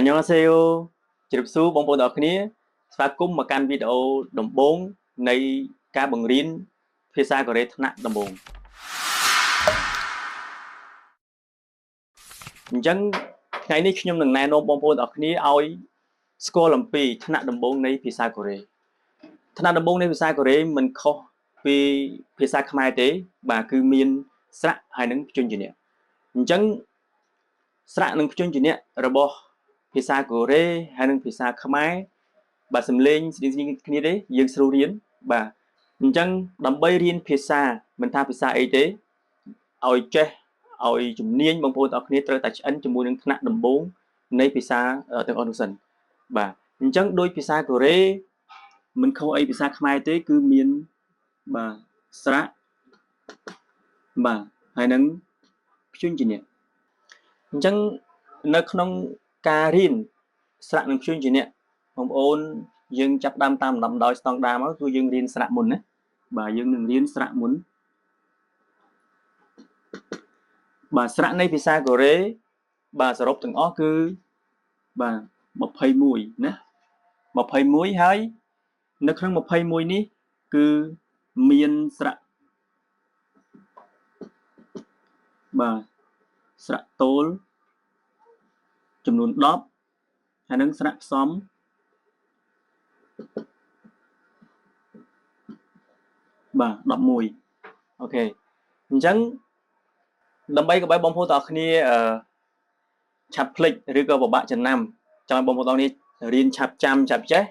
안녕하세요 ជម្រាបសួរបងប្អូនទាំងអស់គ្នាស្វាគមន៍មកកាន់វីដេអូដំបូងនៃការបង្រៀនភាសាកូរ៉េថ្នាក់ដំបូងអញ្ចឹងថ្ងៃនេះខ្ញុំនឹងណែនាំបងប្អូនទាំងអស់គ្នាឲ្យស្គាល់អំពីថ្នាក់ដំបូងនៃភាសាកូរ៉េថ្នាក់ដំបូងនៃភាសាកូរ៉េមិនខុសពីភាសាខ្មែរទេបាទគឺមានស្រៈហើយនិងព្យញ្ជនៈអញ្ចឹងស្រៈនិងព្យញ្ជនៈរបស់ភាសាកូរ៉េហើយនិងភាសាខ្មែរបាទសំឡេងស្តៀងៗគ្នាទេយើងស្រួលរៀនបាទអញ្ចឹងដើម្បីរៀនភាសាមិនថាភាសាអីទេឲ្យចេះឲ្យជំនាញបងប្អូនទាំងអស់គ្នាត្រូវតែឆ្អិនជាមួយនឹងថ្នាក់ដំបូងនៃភាសាទាំងអស់នោះសិនបាទអញ្ចឹងដោយភាសាកូរ៉េមិនខុសអីភាសាខ្មែរទេគឺមានបាទស្រៈបាទហើយនឹងព្យញ្ជនៈអញ្ចឹងនៅក្នុងការរៀនស្រៈនិងព្យញ្ជនៈបងប្អូនយើងចាប់ដើមតាមលំដាប់ដោយស្តង់ដារមកគឺយើងរៀនស្រៈមុនណាបាទយើងនឹងរៀនស្រៈមុនបាទស្រៈនៃភាសាកូរ៉េបាទសរុបទាំងអស់គឺបាទ21ណា21ហើយនៅក្នុង21នេះគឺមានស្រៈបាទស្រៈទោលចំនួន10ហើយនឹងស្រៈផ្សំបាទ11 OK អញ្ចឹងដើម្បីកុំឲ្យបងប្អូនទាំងអស់គ្នាអឺឆាប់ភ្លេចឬក៏ពិបាកចំណាំចង់ឲ្យបងប្អូនទាំងនេះរៀនឆាប់ចាំឆាប់ចេះ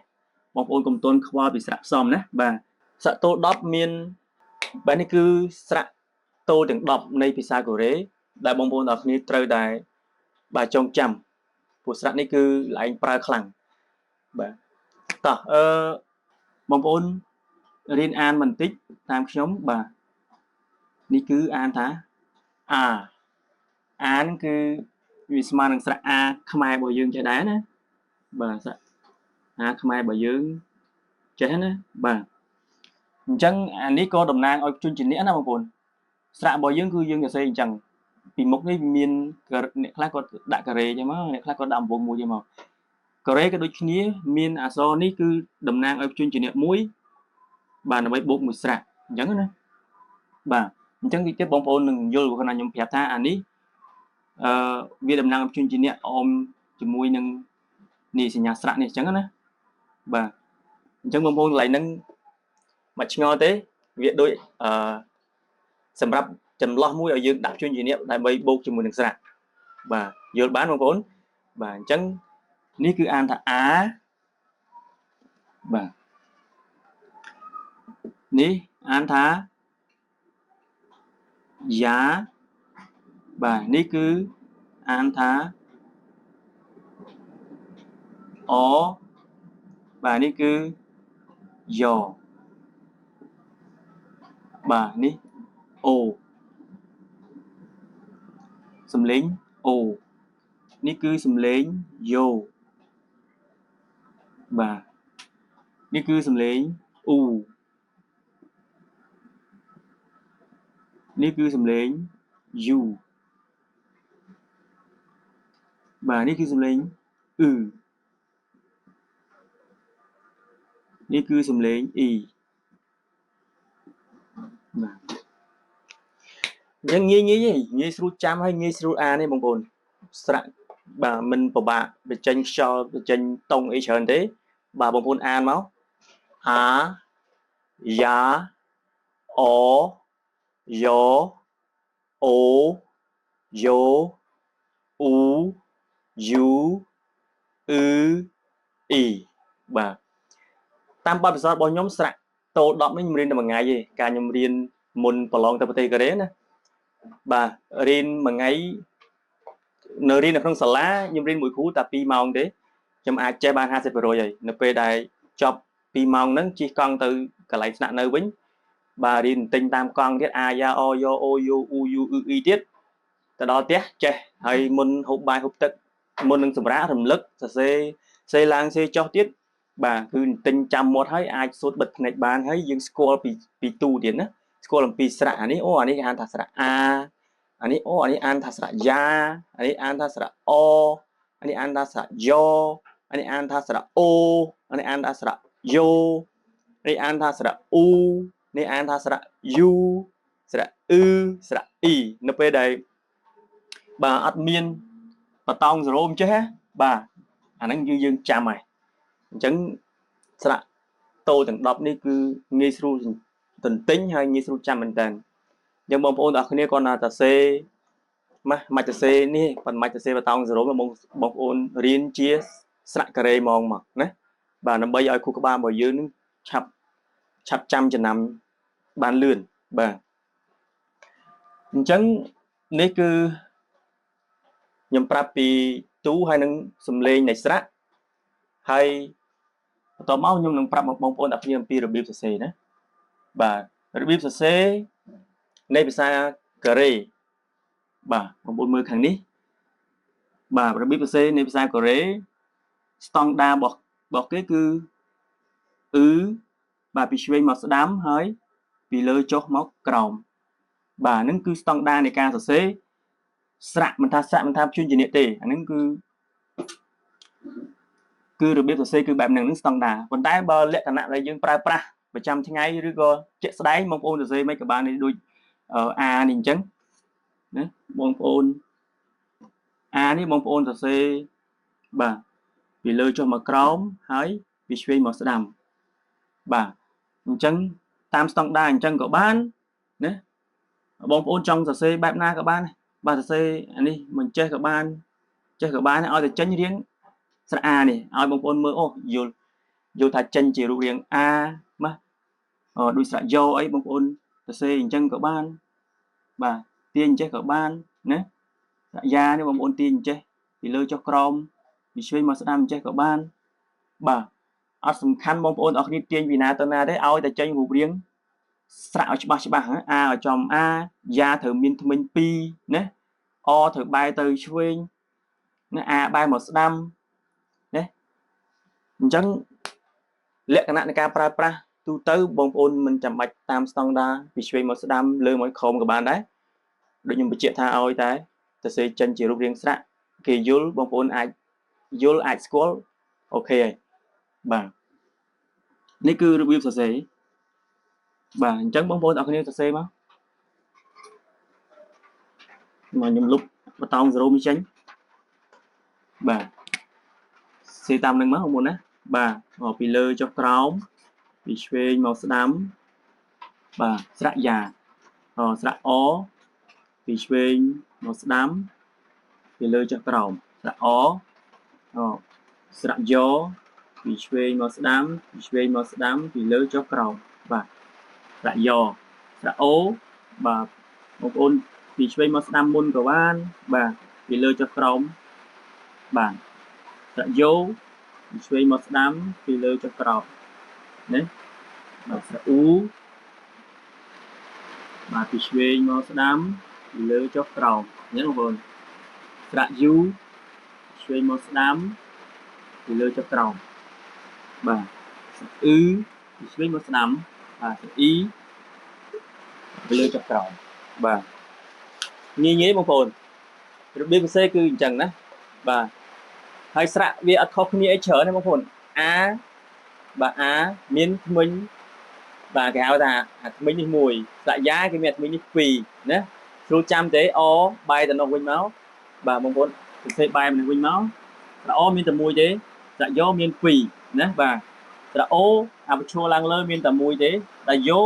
បងប្អូនកុំទន់ខ្វល់ពីស្រៈផ្សំណាបាទស្រៈទោល10មានបាទនេះគឺស្រៈទោលទាំង10នៃភាសាកូរ៉េដែលបងប្អូនទាំងអស់គ្នាត្រូវតែបាទចងចាំព្រោះស្រៈនេះគឺឡើងប្រើខ្លាំងបាទតោះអឺបងប្អូនរៀនអានបន្តិចតាមខ្ញុំបាទនេះគឺអានថាអាអានគឺវាស្មើនឹងស្រៈអាខ្មែររបស់យើងចេះដែរណាបាទស្រៈអាខ្មែររបស់យើងចេះណាបាទអញ្ចឹងអានេះក៏តំណាងឲ្យជនជាអ្នកណាបងប្អូនស្រៈរបស់យើងគឺយើងសរសេរអញ្ចឹងពីមុខនេះមានអ្នកខ្លះគាត់ដាក់ការ៉េអញ្ចឹងមកអ្នកខ្លះគាត់ដាក់អំពងមួយអញ្ចឹងមកការ៉េក៏ដូចគ្នាមានអក្សរនេះគឺតំណាងឲ្យជនជាអ្នកមួយបាទដើម្បីបូកមួយស្រៈអញ្ចឹងណាបាទអញ្ចឹងទីទៀតបងប្អូននឹងយល់ព្រោះខ្ញុំប្រាប់ថាអានេះអឺវាតំណាងឲ្យជនជាអ្នកអមជាមួយនឹងនេះសញ្ញាស្រៈនេះអញ្ចឹងណាបាទអញ្ចឹងបងប្អូនកន្លែងហ្នឹងមកឆ្ងល់ទេវាដូចអឺសម្រាប់ចន្លោះមួយឲ្យយើងដាក់ជនជាអ្នកដើម្បីបូកជាមួយនឹងស្រៈបាទយល់បានបងប្អូនបាទអញ្ចឹងនេះគឺអានថាអាបាទនេះអានថាយ៉ាបាទនេះគឺអានថាអបាទនេះគឺយ៉បាទនេះអូសំឡេងអូនេះគឺសំឡេងយ៉ូបាទនេះគឺសំឡេងអ៊ូនេះគឺសំឡេងយូបាទនេះគឺសំឡេងអ៊ឺនេះគឺសំឡេងអ៊ីបាទអញ្ចឹងងាយងាយទេងាយស្រួលចាំហើយងាយស្រួលអានទេបងប្អូនស្រៈបាទមិនពិបាកបញ្ចេញខ្យល់បញ្ចេញតង់អីច្រើនទេបាទបងប្អូនអានមកអាយ៉ាអយ៉អូយ៉ូអ៊ូយូអ៊ឺអ៊ីបាទតាមបទពិសោធន៍របស់ខ្ញុំស្រៈតូល10នេះខ្ញុំរៀនតែមួយថ្ងៃទេការខ្ញុំរៀនមុនប្រឡងទៅប្រទេសកូរ៉េណាបាទរៀនមួយថ្ងៃនៅរៀននៅក្នុងសាលាខ្ញុំរៀនមួយគ្រូតែ2ម៉ោងទេខ្ញុំអាចចេះបាន50%ហើយនៅពេលដែលចប់2ម៉ោងហ្នឹងជិះកង់ទៅកន្លែងស្នាក់នៅវិញបាទរៀនទិញតាមកង់ទៀតអាយ៉ាអយ៉អូយូអ៊ូយូអ៊ឺអ៊ីទៀតទៅដល់ផ្ទះចេះហើយមុនហូបបាយហូបទឹកមុននឹងសម្រាករំលឹកសរសេរសេឡើងសេចុះទៀតបាទគឺទិញចាំមាត់ហើយអាចសូត្របិទភ្នែកបានហើយយើងស្គាល់ពីទូទៀតណាស្គាល់អំពីស្រៈអានេះអូអានេះគេអានថាស្រៈអាអានេះអូអានេះអានថាស្រៈយ៉ាអានេះអានថាស្រៈអ អានេះអានថាស្រៈយ៉អានេះអានថាស្រៈអូអានេះអានថាស្រៈយោនេះអានថាស្រៈអ៊ូនេះអានថាស្រៈយូស្រៈអ៊ឺស្រៈអ៊ីនៅពេលដែលបាទអត់មានបតោងសរោមចេះបាទអាហ្នឹងគឺយើងចាំហើយអញ្ចឹងស្រៈតោទាំង10នេះគឺងាយស្រួលទន្ទិញហើយងាយស្រួលចាំមែនតើអញ្ចឹងបងប្អូនទាំងអស់គ្នាគាត់ណាតាសេម៉ាស់មិនតាសេនេះប៉ុន្តែតាសេបតោងសរោមបងប្អូនរៀនជាស្រៈការ៉េហ្មងមកណាបាទដើម្បីឲ្យខួរក្បាលរបស់យើងនឹងឆាប់ចាំចំណាំបានលឿនបាទអញ្ចឹងនេះគឺខ្ញុំប្រាប់ពីទូហើយនឹងសំឡេងនៃស្រៈហើយបន្ទាប់មកខ្ញុំនឹងប្រាប់បងប្អូនអ្នកគ្នាអំពីរបៀបសរសេរណាបាទរបៀបសរសេរនៃភាសាកូរ៉េបាទបងប្អូនមើលខាងនេះបាទរបៀបសរសេរនៃភាសាកូរ៉េស្តង់ដារបស់គេគឺអ៊ឺបាទពីឆ្វេងមកស្ដាំហើយពីលើចុះមកក្រោមបាទហ្នឹងគឺស្តង់ដានៃការសរសេរស្រៈមិនថាស្រៈមិនថាព្យញ្ជនៈទេអាហ្នឹងគឺរបៀបសរសេរគឺបែបហ្នឹងស្តង់ដាប៉ុន្តែបើលក្ខណៈដែលយើងប្រើប្រាស់ប្រចាំថ្ងៃឬក៏ជាក់ស្ដែងបងប្អូនសរសេរមិនក៏បានដូចអានេះអញ្ចឹងណាបងប្អូនអានេះបងប្អូនសរសេរបាទពីលើចុះមកក្រោមហើយពីឆ្វេងមកស្ដាំបាទអញ្ចឹងតាមស្តង់ដាអញ្ចឹងក៏បានណាបងប្អូនចង់សរសេរបែបណាក៏បានបាទសរសេរអានេះមិនចេះក៏បានចេះក៏បានឲ្យតែចេញរៀងស្រៈអានេះឲ្យបងប្អូនមើលអូយល់ថាចេញជារូបរាងអាម៉ាដូចស្រៈយោអីបងប្អូនសរសេរអញ្ចឹងក៏បានបាទទាញចេះក៏បានណាស្រៈយ៉ានេះបងប្អូនទាញចេះពីលើចុះក្រោមពីឆ្វេងមកស្ដាំចេះក៏បានបាទអត់សំខាន់បងប្អូនអរគ្នាទាញពីណាទៅណាទេឲ្យតែចេញរូបរាងស្រៈឲ្យច្បាស់អាឲ្យចំអាយ៉ាត្រូវមានធ្មេញ2ណាអត្រូវបែរទៅឆ្វេងណាអាបែរមកស្ដាំណាអញ្ចឹងលក្ខណៈនៃការប្រើប្រាស់ទូទៅបងប្អូនមិនចាំបាច់តាមស្តង់ដាពីឆ្វេងមកស្ដាំលើមកក្រោមក៏បានដែរដូចខ្ញុំបញ្ជាក់ថាឲ្យតែសរសេរចេញជារូបរាងស្រៈគេយល់បងប្អូនអាចយល់អាចស្គាល់អូខេហើយបាទនេះគឺរបៀបសរសេរបាទអញ្ចឹងបងប្អូនអរគ្នាសរសេរមកខ្ញុំលុបបតោងសរោមចេញបាទសេតាមនឹងមកបងប្អូនណាបាទមកពីលើចុះក្រោមពីឆ្វេងមកស្ដាំបាទស្រៈយ៉ាស្រៈអពីឆ្វេងមកស្ដាំពីលើចុះក្រោមស្រៈអស្រៈយោពីឆ្វេងមកស្ដាំពីឆ្វេងមកស្ដាំពីលើចុះក្រោមបាទស្រៈយោស្រៈអូបាទបងប្អូនពីឆ្វេងមកស្ដាំមុនក៏បានបាទពីលើចុះក្រោមបាទស្រៈយោពីឆ្វេងមកស្ដាំពីលើចុះក្រោមណាបាទស្រៈអ៊ូបាទពីឆ្វេងមកស្ដាំពីលើចុះក្រោមអញ្ចឹងបងប្អូនស្រៈយូឆ្វេងមកស្ដាំពីលើចុះក្រោមបាទស្រៈអ៊ឺពីឆ្វេងមកស្ដាំបាទស្រៈអ៊ីពីលើចុះក្រោមបាទងាយបងប្អូនរបៀបសរសេរគឺអញ្ចឹងណាបាទហើយស្រៈវាអត់ខុសគ្នាអីច្រើនទេបងប្អូនអាបាទអាមានធ្មេញបាទគេហៅថាអាធ្មេញនេះមួយស្រៈយ៉ាគេមានអាធ្មេញនេះ2ណាស្រួលចាំទេអបែរទៅនោះវិញមកបាទបងប្អូនសរសេរបែរមកវិញមកស្រៈអមានតែមួយទេស្រៈយោមាន2ណាបាទស្រៈអូអាពឈួរឡើងលើមានតែមួយទេតែយោ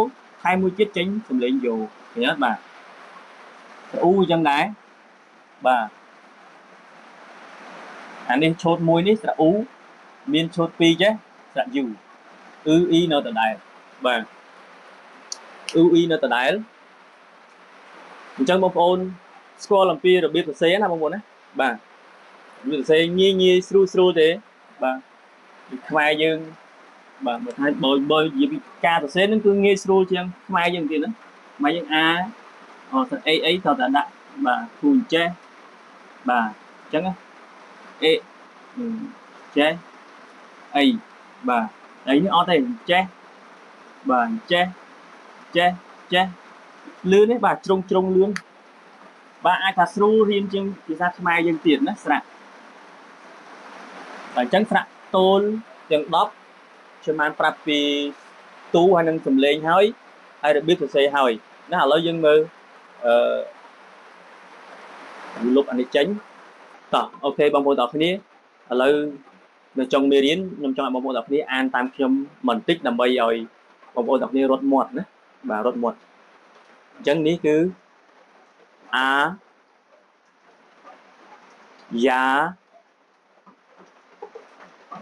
ថែមមួយទៀតចេញសំឡេងយោឃើញអត់បាទស្រៈអ៊ូអញ្ចឹងដែរបាទអានេះឆូតមួយនេះស្រៈអ៊ូមានឆូត2ចេះស្រៈយូអ៊ឺអ៊ីនៅដដែលបាទអ៊ូអ៊ីនៅដដែលអញ្ចឹងបងប្អូនស្គាល់អំពីរបៀបសរសេរណាបងប្អូនណាបាទរបៀបសរសេរងាយស្រួលទេបាទខ្មែរយើងបាទបើថាបើនិយាយពីការសរសេរនឹងគឺងាយស្រួលជាងខ្មែរយើងទៀតណាខ្មែរយើងអាអស្រៈអីអីត្រូវតែដាក់បាទគូចេះបាទអញ្ចឹងអេចេះអីបាទអីនេះអត់ទេចេះបាទចេះចេះចេះលឿនទេបាទជ្រុងលឿនបាទអាចថាស្រួលរៀនជាងភាសាខ្មែរយើងទៀតណាស្រៈ បាទអញ្ចឹងស្រៈទោលទាំង10ខ្ញុំបានប្រាប់ពីទូហើយនឹងសំឡេងហើយហើយរបៀបសរសេរហើយណាឥឡូវយើងមើលអឺលុបអានេះចេញតោះ OK បងប្អូនទាំងអស់គ្នាឥឡូវនៅចុងមេរៀនខ្ញុំចង់ឲ្យបងប្អូនទាំងអស់គ្នាអានតាមខ្ញុំបន្តិចដើម្បីឲ្យបងប្អូនទាំងអស់គ្នារត់មាត់ណាបាទរត់មាត់អញ្ចឹងនេះគឺ 아 야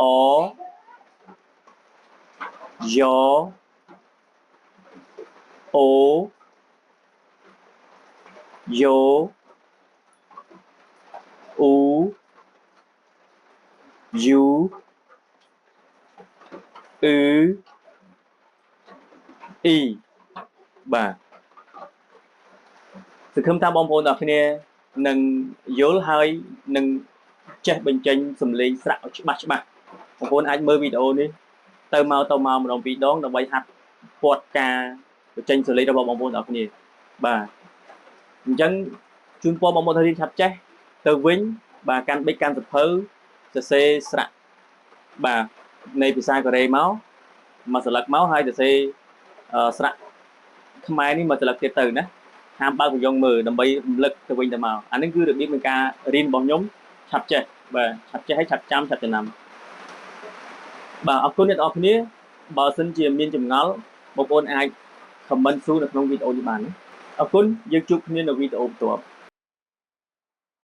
អ 여 오 요 우 유 អឺអ៊ីបាទសង្ឃឹមថាបងប្អូនទាំងអស់គ្នានឹងយល់ហើយនឹងចេះបញ្ចេញសំឡេងស្រៈឲ្យច្បាស់ច្បាស់បងប្អូនអាចមើលវីដេអូនេះទៅមកទៅមកម្ដងពីរដងដើម្បីហាត់ពាត់ការបញ្ចេញសំឡេងរបស់បងប្អូនទាំងអស់គ្នាបាទអញ្ចឹងជូនពរបងប្អូនទាំងរៀនឆាប់ចេះទៅវិញបាទកាន់ប៊ិចកាន់សភៅសរសេរស្រៈបាទនៃភាសាកូរ៉េមកមួយសន្លឹកមកហើយសរសេរស្រៈខ្មែរនេះមួយសន្លឹកទៀតទៅណាហាមបើកប្រយ៉ងមើលដើម្បីរំលឹកទៅវិញទៅមកអានេះគឺរបៀបនៃការរៀនរបស់ខ្ញុំឆាប់ចេះបាទឆាប់ចេះហើយឆាប់ចាំឆាប់ចំណាំបាទអរគុណអ្នកទាំងអស់គ្នាបើសិនជាមានចម្ងល់បងប្អូនអាច comment សួរនៅក្នុងវីដេអូនេះបានណាអរគុណយើងជួបគ្នានៅវីដេអូបន្ទាប់។